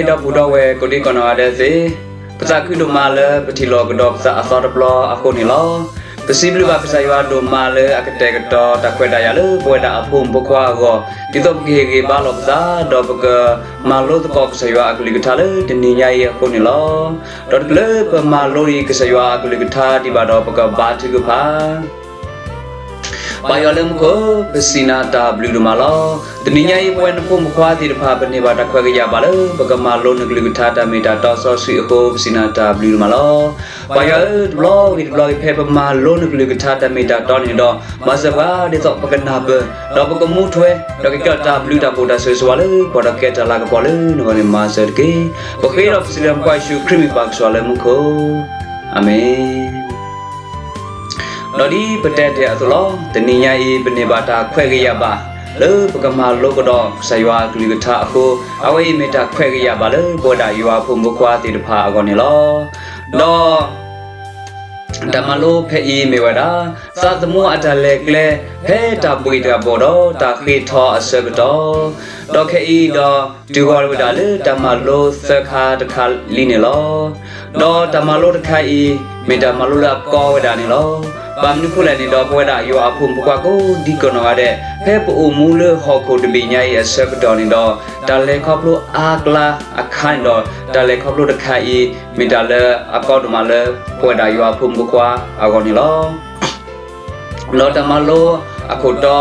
ဒီပုၢ်ဒီဝဲၢ်ကိးဒံကနီၢ်ဂၤဒဲးသ့ၣ်, ပသးခုဒိၣ်မးလၢပထံၣ်လိာ်ကဒီးပသးအသီတဘျီအဃိန့ၣ်လီၤ. ပစံးဘျုးဘၣ်ကစၢ်ယွၤဒိၣ်မးလၢအကတဲာ်ကတီၤတၢ်ခွဲးတၢ်ယာ်လၢပဝဲဒၣ်အဖိမုၣ်ဖိခွါအဂီၢ်, ဒ်သိးပကဟ့ၣ်ဂံၢ်ဘါလိာ်ပသး, ဒီးပကမၤလိသကိးကစၢ်ယွၤအကလုၢ်ကထါလၢတနံၤညါအံၤအဃိန့ၣ်လီၤ. ဒီးတချုးလၢပမၤလိဒံးကစၢ်ယွၤအကလုၢ်ကထါဒံးဘၣ်ဒီး ပကဘါထုကဖၣ် ပၢ်ယွၤလၢမူခိၣ်, ပစံးနၤတၢ်ဘျုးဒိၣ်မးလီၤ. တနံၤညါအံၤ ပဝဲနဖိမုၣ်ဖိခွါသ့ၣ်တဖၣ် ပန့ၢ်ဘၣ်တၢ်ခွဲးတၢ်ယာ်ဘၣ်လၢပကမၤလိနကလုၢ်ကထါတၢ်မ့ၢ်တၢ်တီစီဆှံအဃိ ပစံးနၤတၢ်ဘျုးဒိၣ်မးလီၤ. ပၢ်ယွၤဧၢ, တဘျီဂ့ၤတဘျီဂ့ၤ ဖဲပမၤလိနကလုၢ်ကထါတၢ်မ့ၢ်တၢ်တီန့ၣ်ဒီး မၤစၢၤပှၤဒ်သိးပကနၢ်ပၢၢ်, ဒီးပကမူထွဲ, ဒီးကကဲထီၣ်တၢ်ဘျုးတၢ်ဖှိၣ်တၢ်ဆိၣ်ဂ့ၤဆိၣ်ဝါလၢပှၤဒီးကဲတၢ်လၤကပီၤလၢနဂီၢ်န့ၣ် မၤစၢၤတက့ၢ်. ပဃ့ဒီးပစံးလၢပကစၢ်ယ့ၣ်ၡူးခရံာ်မ့ၢ်ပၢ်ကစၢ်လၢမူခိၣ်. အၤမ့ၣ်. ဒီးဒ်ပတဲတ့ၢ်အသိးလီၤ, တနံၤညါအံၤ ပန့ၢ်ဘၣ်တၢ်ခွဲးတၢ်ယာ်ဘၣ် လၢပကမၤလိကဒီးကစၢ်ယွၤအကလုၢ်ကထါအဃိ, အဝဲအံၤမ့ၢ်တၢ်ခွဲးတၢ်ယာ်ဘၣ်လၢပဝဲဒၣ်ယွၤအဖိမုၣ်ဖိခွါသ့ၣ်တဖၣ်အဂီၢ်န့ၣ်လီၤ. ဒီး တၢ်မၤလိဖဲအံၤမ့ၢ်ဝဲဒၣ်, သးသမူအတၢ်လဲၤကျဲ ဖဲတၢ်ဘှ့ၣ်တၢ်ဘှီၣ်ဒီးတၢ်ဃ့ၢ်ထီၣ်အဆၢကတီၢ်, ဒီးခဲအံၤဒီးတုၤဃီၤဝဲဒၣ်လၢတၢ်မၤလိသၢခါတခါလံန့ၣ်လီၤ. ဒီးတၢ်မၤလိတခါအံၤ မ့ၢ်တၢ်မၤလိလၢအကီဝဲဒၣ်န့ၣ်လီၤ. ဘၣ်မနုၤအဃိလဲၣ်န့ၣ်ဒီး ပဝဲဒၣ်ယွၤအဖိမုၣ်ဖိခွါကိးဒံကနီၢ်ဂၤဒဲး ဖဲပအိၣ်မူလၢဟီၣ်ခိၣ်တဘ့ၣ်ညါအံၤအဆၢကတီၢ်န့ၣ်ဒီး တၢ်လဲၤခီဖျိအါကျါအခါန့ၣ်ဒီး တၢ်လဲၤခီဖျိတခါအံၤ မ့ၢ်တၢ်လၢအကီဒိၣ်မးလၢပဝဲဒၣ်ယွၤအဖိမုၣ်ဖိခွါအဂီၢ်န့ၣ်လီၤ. ဒီးတၢ်မၤလိအခိၣ်တီ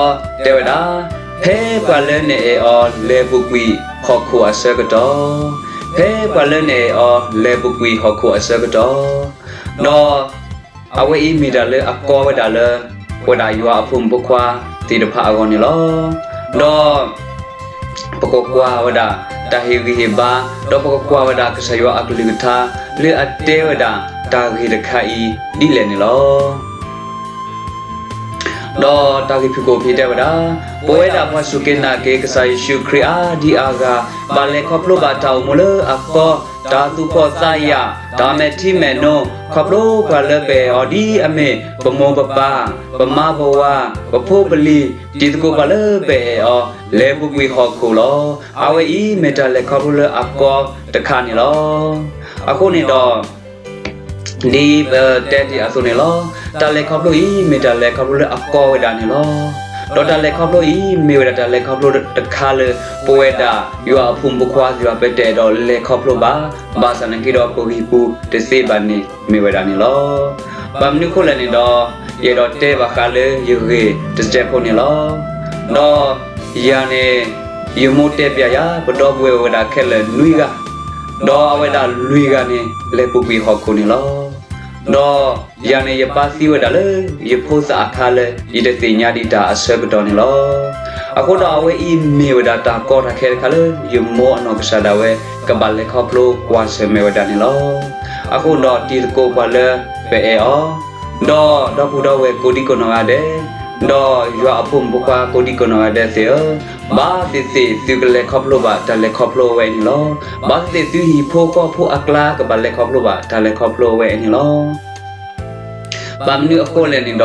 တဲဝဲဒၣ်, ဖဲပှၤလၢနအဲၣ်အီၤလဲၤပူၤကွံာ်ဟီၣ်ခိၣ်အဆၢကတီၢ်, ဖဲပှၤလၢနအဲၣ်အီၤလဲၤပူၤကွံာ်ဟီၣ်ခိၣ်အဆၢကတီၢ်, ဒီးအဝဲအံၤမ့ၢ်တၢ်လၢအကီဝဲဒၣ်လၢ ပဝဲဒၣ်ယွၤအဖိမုၣ်ဖိခွါသ့ၣ်တဖၣ်အဂီၢ်န့ၣ်လီၤ. ဒီး ပကကွၢ်ဝဲဒၣ်တၢ်ဟ့ၣ်ဂံၢ်ဟ့ၣ်ဘါ, ဒီးပကကွၢ်ဝဲဒၣ်ကစၢ်ယွၤအကလုၢ်ကထါ လၢအတဲဝဲဒၣ်တၢ်ဂ့ၢ်တခါအံၤဒ်လဲၣ်န့ၣ်လီၤ. ဒီးတၢ်ဂ့ၢ်ဖုၣ်ကိာ်ဖံးတဲဝဲဒၣ်, ပဝဲဒၣ်ပှၤစူၢ်က့ၤနာ်က့ၤကစၢ်ယ့ၣ်ၡူးခရံာ်အါဒံအါဂၤ ဘၣ်လဲၤခီဖျိဘၣ်တၢ်အိၣ်မူလၢအကီ, တၢ်သူၣ်ဖှီၣ်သးယာ်, တၢ်မဲာ်ထံမဲာ်နိ, ခီဖျိပှၤလၢပအဲၣ်အီၤဒ်အမ့ၢ် ပမိၢ်ပပၢ်, ပမါပဝၤ, ပဖိပလံၤ, တံၤသကိးပှၤလၢပအဲၣ်အီၤ လဲၤပူၤကွံာ်ဟီၣ်ခိၣ်လီၤ. အဝဲအံၤမ့ၢ်တၢ်လဲၤခီဖျိလၢအကီတခါန့ၣ်လီၤ. အဃိန့ၣ်ဒီး ဒ်ပတဲတ့ၢ်အသိးန့ၣ်လီၤ. တၢ်လဲၤခီဖျိအံၤ မ့ၢ်တၢ်လဲၤခီဖျိလၢအကီဝဲဒၣ်န့ၣ်လီၤ. ဒီးတၢ်လဲၤခီဖျိအံၤ မ့ၢ်ဝဲဒၣ်တၢ်လဲၤခီဖျိတခါလၢ ပဝဲဒၣ်ယွၤအဖိမုၣ်ဖိခွါသ့ၣ်တဖၣ် ပတအဲၣ်ဒိးလဲၤခီဖျိဘၣ်, ဘၣ်ဆၣ်နာ်က့ဒီးပဂံၢ်ပူၤတသ့ဘၣ်န့ၣ် မ့ၢ်ဝဲဒၣ်န့ၣ်လီၤ. ဘၣ်မနုၤအဃိလဲၣ်န့ၣ်ဒီး ယအဲၣ်ဒိးတဲဘၣ်ဃးလၢယဂ့ၢ်တစဲးဖိန့ၣ်လီၤ. ဒီးယၤန့ၣ် ယမိၢ်တဲပျးယၤ ပဒီပုၢ်ဝဲၢ်ဝဲဒၣ်ခဲလၢာ်နွံဂၤ, ဒီးအဝဲဒၣ်လွံၢ်ဂၤန့ၣ် လဲၤပူၤကွံာ်ဟီၣ်ခိၣ်န့ၣ်လီၤ. ဒီးယၤန့ၣ် ယပၢ်သံဝဲဒၣ်လၢ ယဖိသၣ်အခါလၢ ယတသ့ၣ်ညါဒံးတၢ်အဆၢကတီၢ်န့ၣ်လီၤ. အဃိဒီးအဝဲအံၤမ့ၢ်ဝဲဒၣ်တၢ်ကီတၢ်ခဲတခါလၢ ယမိၢ်အနီၢ်ကစၢ်ဒၣ်ဝဲ ကဘၣ်လဲၤခီဖျိကွၢ်ဆၢၣ်မဲာ်ဝဲဒၣ်န့ၣ်လီၤ. အဃိဒီးတံၤသကိးပှၤလၢပအဲၣ်အီၤ, ဒီးဒီပုၢ်ဒီဝဲၢ်ကိးဒံကိးနီၢ်ဂၤဒဲး, ဒီးယွၤအဖိမုၣ်ဖိခွါကိးဒံကိးနီၢ်ဂၤဒဲးသ့ၣ်ဧၢ, ဘၣ်သ့ၣ်သ့ၣ်သုကလဲၤခီဖျိဘၣ်တၢ်လဲၤခီဖျိဝဲအံၤန့ၣ်လီၤ. ဘၣ်သ့ၣ်သ့ၣ်သုဟံၣ်ဖိဃီဖိအကျါကဘၣ်လဲၤခီဖျိဘၣ်တၢ်လဲၤခီဖျိဝဲအံၤန့ၣ်လီၤ. ဘၣ်မနုၤအဃိလဲၣ်န့ၣ်ဒီး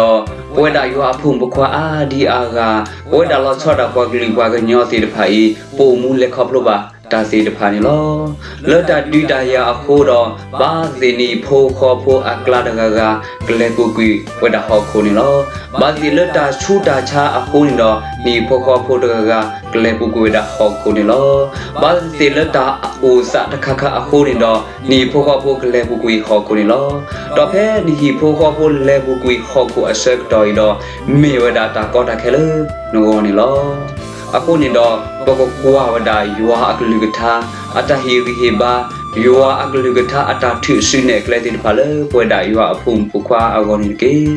ပဝဲဒၣ်ယွၤအဖိမုၣ်ဖိခွါအါဒံအါဂၤ, ပဝဲဒၣ်လီၤဆီဒၣ်ပှၤကလုာ်ပှၤကညီသ့ၣ်တဖၣ်အံၤ ပအိၣ်မူလဲၤခီဖျိဘၣ်တၢ်သ့ၣ်တဖၣ်န့ၣ်လီၤ. လၢတၢ်ဒုးတၢ်ယၤအဃိဒီး ဘၣ်သ့ၣ်သ့ၣ်နဟံၣ်ဖိဃီဖိအကျါတဂၤဂၤ ကလဲၤပူၤကွံာ်ဝဲဒၣ်ဟီၣ်ခိၣ်န့ၣ်လီၤ. ဘၣ်သ့ၣ်သ့ၣ်လၢတၢ်ဆူးတၢ်ဆါအဃိန့ၣ်ဒီး နဟံၣ်ဖိဃီဖိတဂၤဂၤ ကလဲၤပူၤကွံာ်ဝဲဒၣ်ဟီၣ်ခိၣ်န့ၣ်လီၤ. ဘၣ်သ့ၣ်သ့ၣ်လၢတၢ်အိၣ်သးတခါခါအဃိန့ၣ်ဒီး နဟံၣ်ဖိဃီဖိကလဲၤပူၤကွံာ်ဟီၣ်ခိၣ်န့ၣ်လီၤ. ဒီးဖဲနဟံၣ်ဖိဃီဖိလဲၤပူၤကွံာ်ဟီၣ်ခိၣ်အဆၢကတီၢ်အံၤဒီး မ့ၢ်ဝဲဒၣ်တၢ်ကီတၢ်ခဲလၢနဂီၢ်န့ၣ်လီၤ. အဃိန့ၣ်ဒီး ပကကွၢ်ဝဲဒၣ်ယွၤအကလုၢ်ကထါ အတၢ်ဟ့ၣ်ဂံၢ်ဟ့ၣ်ဘါ, ယွၤအကလုၢ်ကထါအတၢ်ထုးစုနဲၣ်ကျဲသ့ၣ်တဖၣ်လၢ ပဝဲဒၣ်ယွၤအဖိမုၣ်ဖိခွါအဂီၢ်န့ၣ်တက့ၢ်.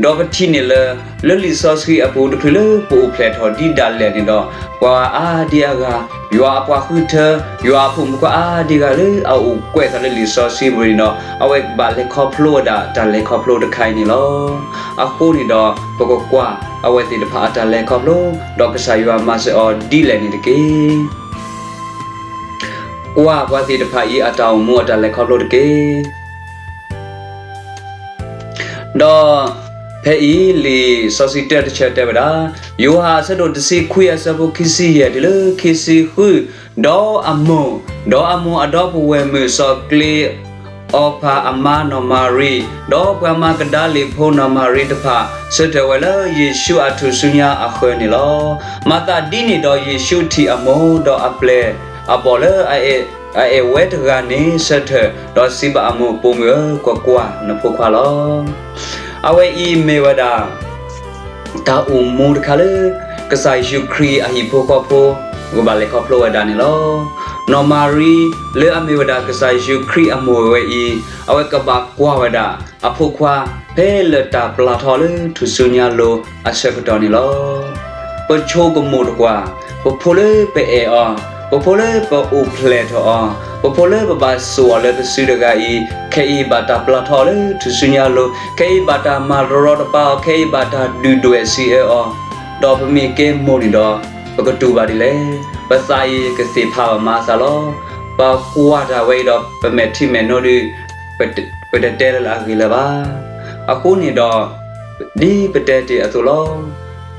ဒီးပထံၣ်န့ၢ်လၢ လၢလံာ်စီဆှံအပူၤ တချုးလၢပအိၣ်ဖျဲၣ်ထီၣ်ဒ်ဒၣ်လဲာ်န့ၣ်ဒီး ပှၤအါဒံအါဂၤ, ယွၤအပှၤဃုထၢ, ယွၤအဖိမုၣ်ဖိခွါအါဒံအါဂၤလၢအအိၣ်ကွဲးအသးလၢလံာ်စီဆှံပူၤန့ၣ်ဒီး အဝဲကဘၣ်လဲၤခီဖျိဝဲဒၣ်တၢ်လဲၤခီဖျိတခါအံၤန့ၣ်လီၤ. အဃိန့ၣ်ဒီး ပကကွၢ်အဝဲသ့ၣ်တဖၣ်အတၢ်လဲၤခီဖျိ ဒီးကစၢ်ယွၤမၤစၢၤအီၤဒ်လဲၣ်န့ၣ်တက့ၢ်. ကွၢ်ပှၤသ့ၣ်တဖၣ်အံၤအတၢ်အိၣ်မူအတၢ်လဲၤခီဖျိတက့ၢ်. ဒီးဖဲအံၤလံာ်စီဆှံတၢတဆၢတဲဝဲဒၣ်, ယိၤဟၣ်အဆၢဒိၣ်တဆံခွံအဆၢဖိခံဆံယဲၢ်တုၤလၢခံဆံဃု, ဒီးအမိၢ်, ဒီးအမိၢ်အဒီပုၢ်ဝဲၢ်မုၣ်စီၤကျ့အီဖးအမါနီၢ်မၤရံ, ဒီးပှၤမၤကဒၤလ့ၣ်ဖိနီၢ်မၤရံတဖၣ် ဆၢထၢၣ်ဝဲလၢယ့ၣ်ၡူးအထူၣ်စုညါအဃၢၤန့ၣ်လီၤ. မၤသးဒ်န့ၣ်ဒီး ယ့ၣ်ၡူးထံၣ်အမိၢ်ဒီးအပျဲၢ်အဘီၣ်လၢအအဲၣ်ဝဲတဂၤန့ၣ် ဆၢထၢၣ်ဒီးစံးဘၣ်အမိၢ်, ပိာ်မုၣ်ဧၢ, ကွၢ်ကွၢ်, နဖိခွါလီၤ. အဝဲအံၤမ့ၢ်ဝဲဒၣ် တၢ်အိၣ်မူတခါလၢ ကစၢ်ယ့ၣ်ၡူးခရံာ်အဟံၣ်ဖိဃီဖိ ကဘၣ်လဲၤခီဖျိဝဲဒၣ်န့ၣ်လီၤ. နီၢ်မၤရံ လၢအမ့ၢ်ဝဲဒၣ်ကစၢ်ယ့ၣ်ၡူးခရံာ်အမိၢ်ဝဲအံၤ, အဝဲကဘၣ်ကွၢ်ဝဲဒၣ်အဖိခွါ ဖဲလၢတၢ်ပျၢ်ထီၣ်လၢထူၣ်စုညါလိၤအဆၢကတီၢ်န့ၣ်လီၤ. ပဆိကမိၣ်တကွၢ်, ပဖိလၢပအဲၣ်အီၤ, ပဖိလၢပအိၣ်ဖျဲၣ်ထီၣ်အီၤ, ပဖိလၢပဘၣ်စိာ်အီၤလၢပစုတဂၤအံၤ, ခဲအံၤဘၣ်တၢ်ပျၢ်ထီၣ်အီၤလၢထူၣ်စုညါလိၤ, ခဲအံၤဘၣ်တၢ်မၤတရီတပါအီၤ, ခဲအံၤဘၣ်တၢ်ဒုၣ်ဒွဲၣ်စံးအၢအီၤ, ဒီးပမ့ၢ်ကဲမိၢ်န့ၣ်ဒီး ပကတူၢ်ဘၣ်ဒ်လဲၣ်. ပသးအံၤကသ့ၣ်ဖးဘၣ်မၤအသးလီၤ. ပကွၢ်တၢ်ဝဲအံၤဒီး ပမဲာ်ထံမဲာ်နိဒီး ပတတဲလၢအဂ့ၤလၢၤဘၣ်. အဃိန့ၣ်ဒီး ဒ်ပတဲတ့ၢ်အသိးလီၤ.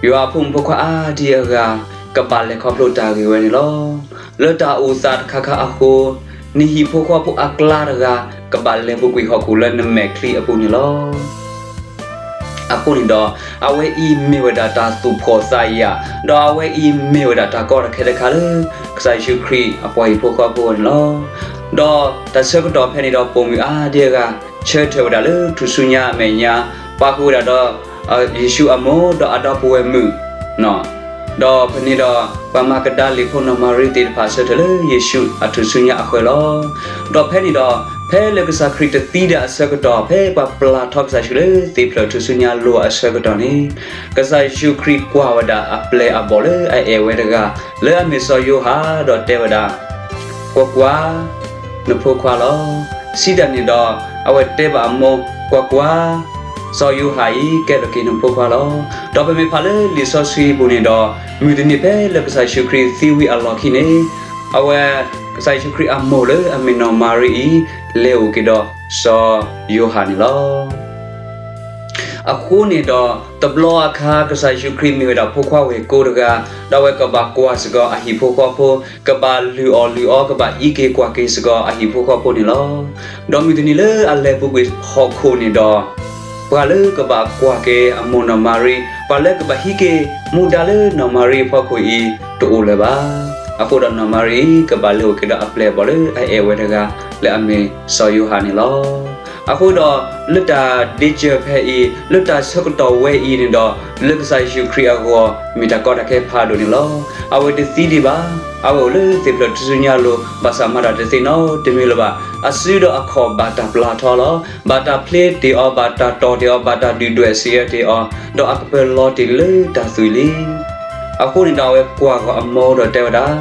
ယွၤအဖိမုၣ်ဖိခွါအါဒံအဂၤ ကဘၣ်လဲၤခီဖျိတၢ်ဂ့ၢ်ဝဲန့ၣ်လီၤ. လၢတၢ်အိၣ်သးတခါခါအဃိ, နဟံၣ်ဖိဃီဖိအကျါတဂၤ ကဘၣ်လဲၤပူၤကွံာ်ဟီၣ်ခိၣ်လၢနမဲာ်ချံအပူၤန့ၣ်လီၤ. အဃိန့ၣ်ဒီး အဝဲအံၤမ့ၢ်ဝဲဒၣ်တၢ်သူၣ်ဖှီၣ်သးယာ်, ဒီးအဝဲအံၤမ့ၢ်ဝဲဒၣ်တၢ်ကီတၢ်ခဲတခါလၢ ကစၢ်ယ့ၣ်ၡူးခရံာ်အပှၤဟံၣ်ဖိဃီဖိန့ၣ်လီၤ. ဒီးတၢ်ဆၢကတီၢ်ဖဲန့ၣ်ဒီး ပိာ်မုၣ်အါဒံအဂၤ ဆၢထၢၣ်ဝဲဒၣ်လၢထူၣ်စုညါအမဲာ်ညါ, ပာ်ဃုာ်ဝဲဒၣ်ဒီး ယ့ၣ်ၡူးအမိၢ်ဒီးအဒီပုၢ်ဝဲၢ်မုၣ် ဒီးဖဲန့ၣ်ဒီး ပှၤမၤကဒါလံာ်ဖိနီၢ်မၤရံသ့ၣ်တဖၣ်ဆၢထၢၣ်လၢယ့ၣ်ၡူးအထူၣ်စုညါအဃၢၤလီၤ. ဒီးဖဲန့ၣ်ဒီး ဖဲလၢကစၢ်ခရံာ်တသံဒံးအဆၢကတီၢ် ဖဲပှၤပျၢ်ထီၣ်ကစၢ်ယ့ၣ်ၡူးလၢသ့ၣ်ဖျၢၣ်ထူၣ်စုညါလိၤအဆၢကတီၢ်န့ၣ်, ကစၢ်ယ့ၣ်ၡူးခရံာ်ကွၢ်ဝဲဒၣ်အပျဲၢ်အဘီၣ်လၢအအဲၣ်ဝဲတဂၤ လၢအမ့ၢ်စီၤယိၤဟၣ်ဒီးတဲဝဲဒၣ် ကွၢ်ကွၢ်, နဖိခွါလီၤ. စံးတၢ်န့ၣ်ဒီး အဝဲတဲဘၣ်အမိၢ်, ကွၢ်ကွၢ်, စီၤယိၤဟၣ်အံၤကဲထီၣ်က့ၤနဖိခွါလီၤ. ဒီးပမ့ၢ်ဖးလၢလံာ်စီဆှံပူၤန့ၣ်ဒီး မုၢ်တနံၤဖဲလၢကစၢ်ယ့ၣ်ၡူးခရံာ်သံဝံၤအလီၢ်ခံန့ၣ်, အဝဲ ကစၢ်ယ့ၣ်ၡူးခရံာ်အမိၢ်လၢအမ့ၢ်နီၢ်မၤရံအံၤ လဲၤအိၣ်က့ၤဒီးစီၤယိၤဟၣ်န့ၣ်လီၤ. အဃိန့ၣ်ဒီး တဘျီအခါ ကစၢ်ယ့ၣ်ၡူးခရံာ်မ့ၢ်ဝဲဒၣ်ဖိခွါဝဲၢ်ကိတဂၤ, ဒီးအဝဲကဘၣ်ကွၢ်စ့ၢ်ကီးအဟံၣ်ဖိဃီဖိ, ကဘၣ်လုၢ်အီၣ်လုၢ်အီ, ကဘၣ်အံးက့ၤကွၢ်က့ၤစ့ၢ်ကီးအဟံၣ်ဖိဃီဖိန့ၣ်လီၤ. ဒီးမုၢ်တနံၤလၢအလဲၤပူၤကွံာ်ဟီၣ်ခိၣ်န့ၣ်ဒီး ပှၤလၢကဘၣ်ကွၢ်က့ၤအမိၢ်နီၢ်မၤရံ, ပှၤလၢကဘၣ်ဟံးက့ၤမူဒါလၢနီၢ်မၤရံအဖီခိၣ်အံၤ တအိၣ်လၢၤဘၣ်. အဃိဒီးနီၢ်မၤရံအံၤ ကဘၣ်လဲၤအိၣ်က့ၤဒီးအပျဲၢ်အဘီၣ်လၢအအဲၣ်ဝဲတဂၤ လၢအမ့ၢ်စီၤယိၤဟၣ်န့ၣ်လီၤ. အဃိဒီး လၢတၢ်ဒ့စၢၤဖဲအံၤ, လၢတၢ်ဆၢကတီၢ်ဝဲအံၤန့ၣ်ဒီး လၢကစၢ်ယ့ၣ်ၡူးခရံာ်အဂီၢ် မ့ၢ်တၢ်ကီတၢ်ခဲဖးဒိၣ်န့ၣ်လီၤ. အဝဲတသံဒံးဘၣ်. အဝဲအိၣ်လၢသ့ၣ်ဖျၢၣ်ထူၣ်စုညါလိၤ ဘၣ်ဆၣ်မၤတၢ်တသ့နီတမံၤလၢၤဘၣ်. အစုဒီးအခီၣ်ဘၣ်တၢ်ပျၢ်ထီလီၤ. ဘၣ်တၢ်ဖျ့တ့ၢ်အီၤ, ဘၣ်တၢ်တီၢ်တ့ၢ်အီၤ, ဘၣ်တၢ်ဒုၣ်ဒွဲၣ်စံးအၢတ့ၢ်အီၤ, ဒီးအကပၢၤလီၤတ့ၢ်လၢတၢ်သွံၣ်လံ. အဃိန့ၣ်ဒီးအဝဲကွၢ်ဃီၤအမိၢ်ဒီးတဲဝဲဒၣ်,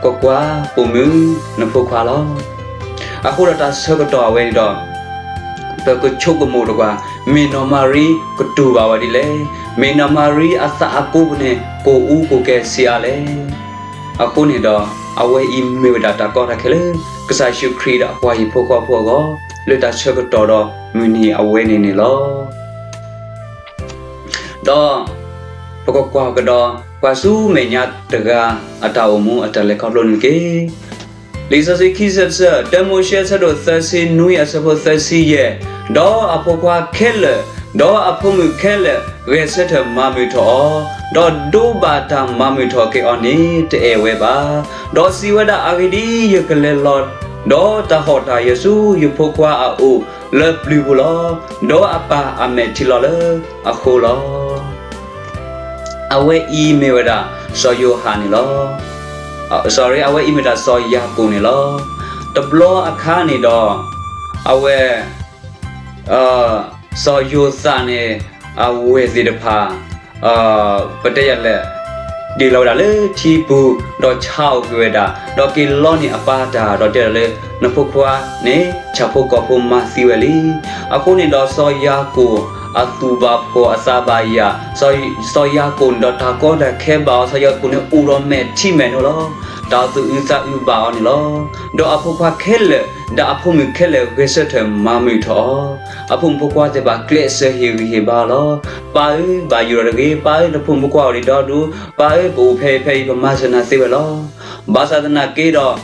ကွၢ်ကွၢ်, ပိာ်မုၣ်, နဖိခွါလီၤ. အဃိဒီးတၢ်ဆၢကတီၢ်အဝဲန့ၣ်ဒီး ပကဆိကမိၣ်တကွၢ်, မ့ၢ်နီၢ်မၤရံကတူၢ်ဘၣ်ဝဲဒ်လဲၣ်. မ့ၢ်နီၢ်မၤရံအသးအကိးပူၤန့ၣ် ကိၢ်အူကိၢ်ကဲစံးအါလဲၣ်. အဃိန့ၣ်ဒီး အဝဲအံၤမ့ၢ်ဝဲဒၣ်တၢ်ကီတၢ်ခဲလၢ ကစၢ်ယ့ၣ်ၡူးခရံာ်ဒီးအပှၤဟံၣ်ဖိဃီဖိအဂီၢ် လၢတၢ်ဆၢကတီၢ်ဒီးမုၢ်နံၤအဝဲန့ၣ်န့ၣ်လီၤ. ဒီး ပကကွၢ်ကဒီး ပှၤဆူမဲာ်ညါတဂၤ အတၢ်အိၣ်မူအတၢ်လဲၤခီဖျိန့ၣ်တက့ၢ်. လံာ်စီဆှံခံဆၢတဆၢ, တၢမိၤၡ့အဆၢဒိၣ်သၢဆံနွံ အဆၢဖိသၢဆံယဲၢ်, ဒီးအဖိခွါခဲလၢာ်, ဒီးအဖိမုၣ်ခဲလၢာ် ဂဲၤဆၢထၢၣ်မၤမုာ်ထီၣ်အီၤ, ဒီးဒိးဘၣ်တၢ်မၤမုာ်ထီၣ်က့ၤအီၤန့ၣ် တအဲၣ်ဝဲဘၣ်. ဒီးစံးဝဲဒၣ်, အဂ့ၢ်ဒ်အံၤ, ယကလဲၤလီၤ ဒီးတၢ်ဟီၣ်တၢ်ယၢၤဆူယဖိခွါအအိၣ်လၢပျုၤပူၤလီၤ. ဒီးအပၢ်အမဲာ်ထံလီၤလၢအဃိလီၤ. အဝဲအံၤမ့ၢ်ဝဲဒၣ် စီၤယိၤဟၣ်န့ၣ်လီၤ. အဝဲအံၤမ့ၢ်ဒၣ်စီၤယၤကိာ်န့ၣ်လီၤ. တဘျီအခါန့ၣ်ဒီး အဝဲ စီၤယိၤသးန့ၣ် အဝဲၢ်သ့ၣ်တဖၣ် ပတဲယၤလဲၣ်, ဒ့ၣ်လီၤဝဲဒၣ်လၢထံပူၤ, ဒီးဆါအိၣ်က့ၤဝဲဒၣ်, ဒီးက့ၤလီန့ၢ်အပၢ်တၢ်, ဒီးတဲဒၣ်လၢ နဖိခွါန့ၣ် ဆၣ်ဖိကီၢ်ဖိမၤသံဝဲလံ. အဃိန့ၣ်ဒီးစီၤယၤကိာ် အသူၣ်ဘၣ်ဖှီၣ်အသးဘၣ်ယာ်, စီၤယၤကိာ်န့ၣ်ဒီးတၢ်ကီတၢ်ခဲဘၣ်အီၤ, စီၤယၤကိာ်န့ၣ်အိၣ်ဒီးမဲာ်ထံမဲာ်နိလီၤ. တၢ်သူၣ်အုးသးအုးဘၣ်အီၤန့ၣ်လီၤ. ဒီးအဖိခွါခဲလၢာ် ဒီးအဖိမုၣ်ခဲလၢာ်ဂဲၤဆၢထၢၣ်မၤမုာ်ထီၣ်အီၤ. အဖိမုၣ်ဖိခွါသ့ၣ်တဖၣ်ကျဲးစၢးဟ့ၣ်ဂံၢ်ဟ့ၣ်ဘါလီၤ. ပၢ်ဧၢ, ဘၣ်ယိၣ်ဒီးတဂ့ၤ, ပၢ်ဧၢ, နဖိမုၣ်ဖိခွါအိၣ်ဒံးဒီဒူၣ်, ပၢ်ဧၢ, ပအိၣ်ဖဲအံၤဖဲအံၤ ပမၤစၢၤနၤသ့ဝဲလီၤ. ဘၣ်ဆၣ်သနာ်က့ဒီး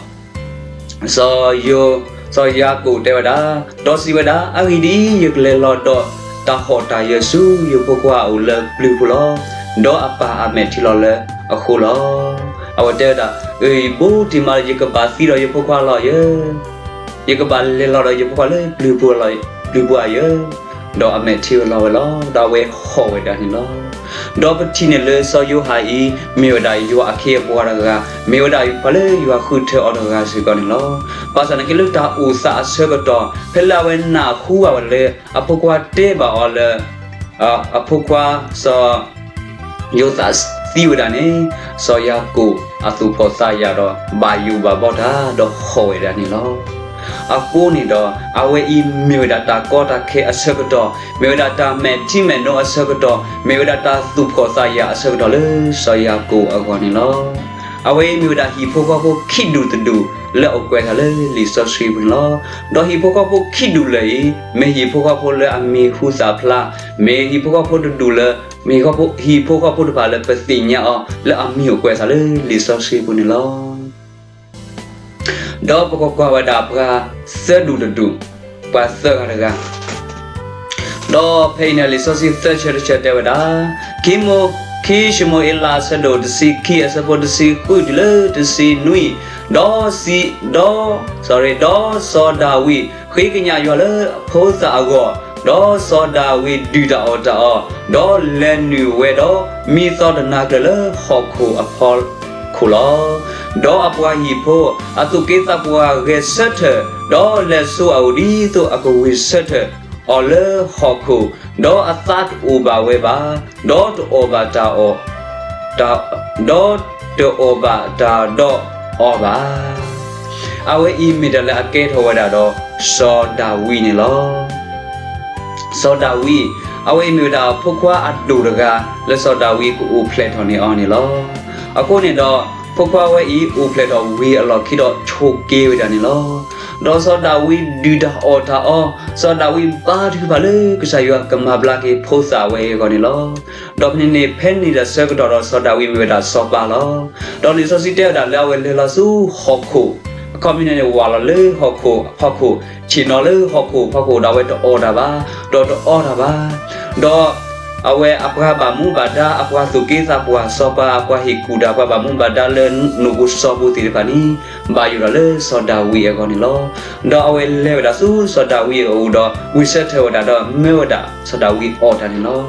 စီၤယိၤ, စီၤယၤကိာ်တဲဝဲဒၣ်, ဒီးစံးဝဲဒၣ်, အဂ့ၢ်ဒ်အံၤ, ယကလဲၤလီၤဒီးတၢ်ဟီၣ်တၢ်ယၢၤဆူယဖိခွါအအိၣ်လၢပျုၤပူၤလီၤ. ဒီးအပၢ်အမဲာ်ထံလီၤလၢအဃိလီၤ. အဝဲတဲဝဲဒၣ်, အၢ ယဘိတံၢ်မးလၢယကဘၣ်သံဒီးယဖိခွါလီၤယၢ, ယကဘၣ်လဲၤလီၤဒီးယဖိခွါလၢပျုၤပူၤလီၤ, ပျုၤပူၤအယၢ, ဒီးအမဲာ်ထံဝဲလီၤဝဲလီၤ. ဒီးအဝဲဟီၣ်ဝဲဒၣ်န့ၣ်လီၤ. ဒီးပထံၣ်န့ၢ်လၢစီၤယိၤဟၣ်အံၤ မ့ၢ်ဝဲဒၣ်ယွၤအခ့အပှၤတဂၤ, မ့ၢ်ဝဲဒၣ်ပှၤလၢယွၤဃုထၢအီၤတဂၤစ့ၢ်ကီးန့ၣ်လီၤ. ဘၣ်ဆၣ်သနာ်က့လၢတၢ်အိၣ်သးအဆၢကတီၢ် ဖဲလၢအဝဲနၢ်ဟူဘၣ်ဝဲလၢ အဖိခွါတဲဘၣ်အီၤလၢ အဖိခွါစီၤယိၤသးသံဝဲဒၣ်န့ၣ်, စီၤယၤကိာ်အသူၣ်ဖှီၣ်သးယာ်ဒီး ဘၣ်ယိၣ်ဘၣ်ဘီတၢ် ဒီးဟီၣ်ဝဲဒၣ်န့ၣ်လီၤ. အဃိန့ၣ်ဒီး အဝဲအံၤမ့ၢ်ဝဲဒၣ်တၢ်ကီတၢ်ခဲအဆၢကတီၢ်, မ့ၢ်ဝဲဒၣ်တၢ်မဲာ်ထံမဲာ်နိအဆၢကတီၢ်, မ့ၢ်ဝဲဒၣ်တၢ်သူၣ်ဖှီၣ်သးယာ်အဆၢကတီၢ်လၢစီၤယၤကိာ်အဂီၢ်န့ၣ်လီၤ. အဝဲအံၤမ့ၢ်ဝဲဒၣ်ဟံၣ်ဖိဃီဖိခံဒူၣ်တဒူၣ်လၢအကွဲးထီၣ်လၢလံာ်စီဆှံပူၤန့ၣ်လီၤ. ဒီးဟံၣ်ဖိဃီဖိခံဒူၣ်လၢာ်အံၤ မ့ၢ်ဟံၣ်ဖိဃီဖိလၢအမံၤဟူသၣ်ဖျါ, မ့ၢ်ဟံၣ်ဖိဃီဖိတဒူၣ်လၢ မ့ၢ်ဟံၣ်ဖိဃီဖိတဖၣ်လၢပသ့ၣ်ညါအီၤ လၢအမံၤအိၣ်ကွဲးထီၣ်လၢလံာ်စီဆှံပူၤန့ၣ်လီၤ. ဒီးပကကွၢ်ဝဲဒၣ်ပှၤသၢဒူၣ်တဒူၣ်, ပှၤသၢဂၤတဂၤ ဒီးဖဲအံၤန့ၣ် လံာ်စီဆှံသၢဆၢတဆၢတဲဝဲဒၣ်, ခံမိၢ်, ခံၡမူၤအ့လး အဆၢဒိၣ်တဆံခံ အဆၢဖိတဆံဃုတုၤလၢတဆံနွံ, ဒီးစံး, ဒီး, ဒီးစီၤဒၤဝံးဃ့ကညးယွၤလၢအဖိသၣ်အဂီၢ်, ဒီးစီၤဒၤဝံးဒုၣ်တၢ်အီၣ်တၢ်အီ, ဒီးလဲၤနုာ်ဝဲဒီးမံသီတနၤကျၢၤလၢဟီၣ်ခိၣ်အဖီခိၣ်လီၤ. ဒီးအပှၤဟံၣ်ဖိအသူၣ်က့သးပှၢ်ဂဲၤဆၢထၢၣ်, ဒီးလဲၤဆိအအိၣ်ဒ်သိးအကဝံၢ်ဆၢထၢၣ်အီၤလၢဟီၣ်ခိၣ်, ဒီးအသးတအိၣ်ဘၣ်ဝဲဘၣ်, ဒီးတအီၣ်ဘၣ်တၢ်အီၣ်, ဒီးတအီၣ်ဘၣ်တၢ်ဒီးအီၣ်ဘၣ်. အဝဲအံၤမ့ၢ်တၢ်လၢအကဲထီၣ်ဝဲဒၣ်ဒီးစီၤဒၤဝံးန့ၣ်လီၤ. စီၤဒၤဝံး, အဝဲအံၤမ့ၢ်ဝဲဒၣ်ဖိခွါအဒိၣ်တဂၤ လၢစီၤဒၤဝံးကအိၣ်ဖျဲၣ်ထီၣ်န့ၢ်အီၤန့ၣ်လီၤ. အဃိန့ၣ်ဒီး ဖိခွါဝဲအံၤအိၣ်ဖျဲၣ်ထီၣ်ဝံၤအလီၢ်ခံဒီးဆိးက့ဝဲဒၣ်န့ၣ်လီၤ. ဒီးစီၤဒၤဝံးဒုၣ်တၢ်အီၣ်တၢ်အီ, စီၤဒၤဝံးဘါထုကဖၣ်လၢကစၢ်ယွၤကမၤဘျါက့ၤဖိသၣ်ဝဲအံၤအဂီၢ်န့ၣ်လီၤ. ဒီးဖဲန့ၣ်န့ၣ် ဖဲန့ၣ်တၢ်ဆၢကတီၢ်ဒီးစီၤဒၤဝံးမ့ၢ်ဝဲဒၣ်စီၤပၤလီၤ. ဒီးလံာ်စီဆှံတဲဝဲဒၣ်လၢအဝဲလဲၤလီၤဆူဟီၣ်ခိၣ်, အခီပညီန့ၣ် ဝးလီၤလၢဟီၣ်ခိၣ်အဖီခိၣ်, ဆ့ၣ်နီၤလၢဟီၣ်ခိၣ်အဖီခိၣ်ဒီးအဝဲတအီၣ်တၢ်ဘၣ်, ဒီးတအီတၢ်ဘၣ်. ဒီးအဝဲအပှၤဘၣ်မူဘၣ်ဒါ အပှၤသူၣ်က့သးပှၢ် စီၤပၤအပှၤဟ့ၣ်ကူၣ်တၢ် ပှၤဘၣ်မူဘၣ်ဒါလၢနူၢ်ပူၤစီၤပူၤသ့ၣ်တဖၣ်န့ၣ် ဘၣ်ယိၣ်ထီၣ်လၢစီၤဒၤဝံးအဂီၢ်န့ၣ်လီၤ. ဒီးအဝဲလဲၤဝဲဒၣ်ဆူစီၤဒၤဝံးအအိၣ်ဒီး ဝံၢ်ဆၢထၢၣ်ဝဲဒၣ်ဒီးမၢဝဲဒၣ်စီၤဒၤဝံးအီၣ်တၢ်န့ၣ်လီၤ.